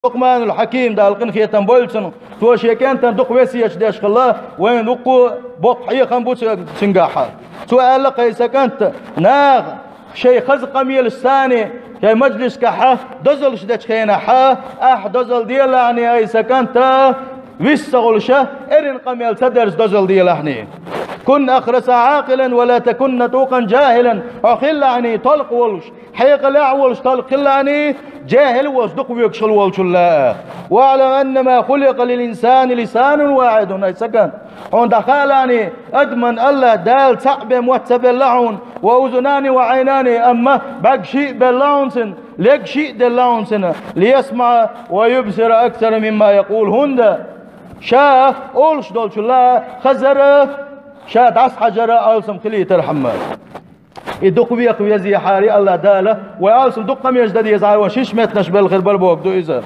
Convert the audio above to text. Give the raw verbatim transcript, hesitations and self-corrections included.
Лукъманул Хьаким, Дала къинхетам бойла цунах, цо шен кӀантана дукха весеташ деш хилла, вайна дукха боккха хьехам бу цу-, цуьнгахь. Цо аьлла-кх, хӀай сан кӀант, наха шайн хаза къамелашца, шайн мажлисашкахь дозаллаш дечу хенахь, ахь дозалла делахь, хӀай сан кӀант, вист ца хуьлуш, эрна къамел ца дарца дозалла делахь. كن أخرس عاقلا ولا تكن نطوقا جاهلا. Хьо хилалахь толкъа волуш, хьекъалехь а волуш толкъа хилалахь, жаьхӀил а волуш дукха воьгуш хила волчул. واعلم أنما خلق للإنسان لسان واحد. Хьайна ца кан, хьуна дӀахаалахь, адаман АллахӀ Дала цхьаъ бен мотт ца белла хьуна, وأذنان وعينان, амма бӀаьрг шиъ а белла хьуна цунна, лерг шиъ а делла хьуна цунна, ليسمع ويبصر أكثر مما يقول, хӀунда ша олуш долчул хазара, ша дӀасахьажара алсам хилийтархьама. И дукха векха везехьара АллахӀ Дала, вай алсам дукха къамелаш дан деза, хьан шишша меттанаш белла хир бара бохург ду иза.